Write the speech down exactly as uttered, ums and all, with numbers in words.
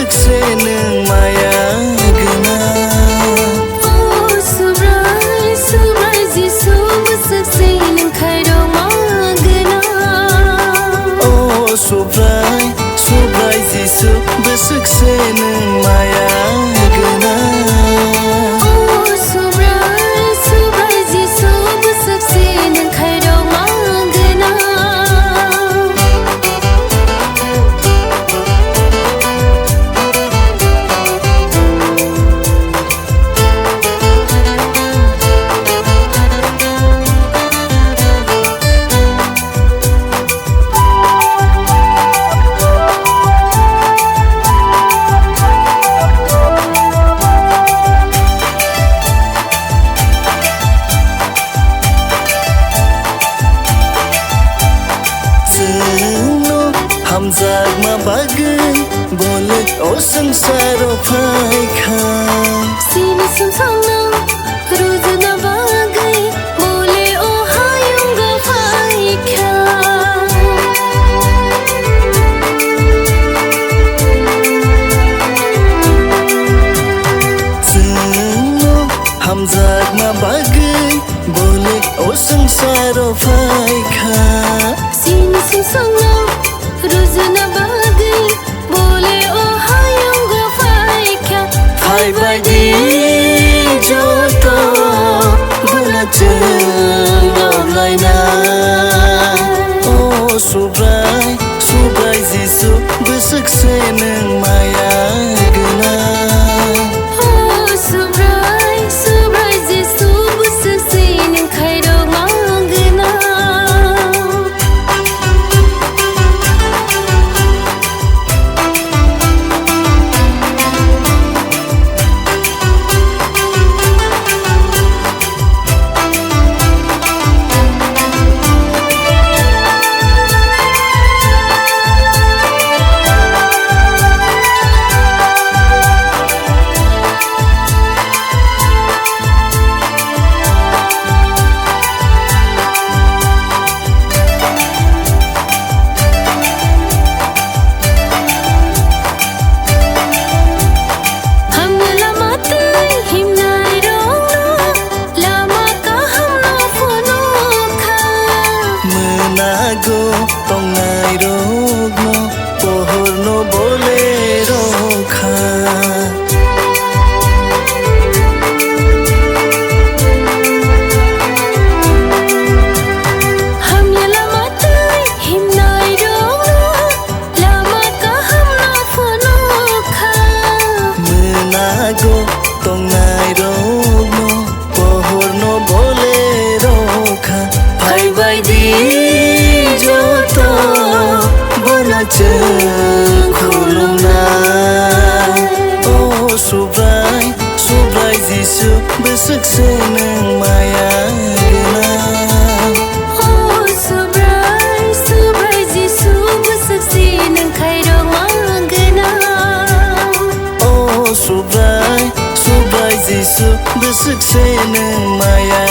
Bwswk se nwng maya gwnang. O Subrai, Subrai Jisu, bwswk se nwng khairokma gwnang. O Subrai, Subrai Jisu, bwswk se nwng maya gwnang. O Subrai, Subrai Jisu, bwswk se nwng khairokma gwnang. Chwngno hamjakma bagwi bole o swngcharo phaikha. Chini sumsokno rujuna bagwi bole o hayungo phaikha. Chwngno hamjakma bagwi bole o swngcharo phaikha. Chini sumsokno rujuna bagwi bole o hayungo phaikha. Phaibai di joto bono chwng oblaina. O Subrai, Subrai Jisu, bwswk se nwng maya gwnang. O Subrai, Subrai Jisu, bwswk se nwng khairokma gwnang. Hamya lama twi himnai rokno lama kahamno phunukha. Mwnago tongnai rokno pohorno bole rokha. Hamya lama twi himnai rokno lama kahamno phunukha. Mwnago tongnai rokno pohorno bole rokha. Phaibai di joto bono chwng khulumna. O Subrai, Subrai Jisu, bwswk se nwng maya gwnang. O Subrai, Subrai Jisu, bwswk se nwng khairokma gwnang. O Subrai, Subrai Jisu, bwswk se nwng maya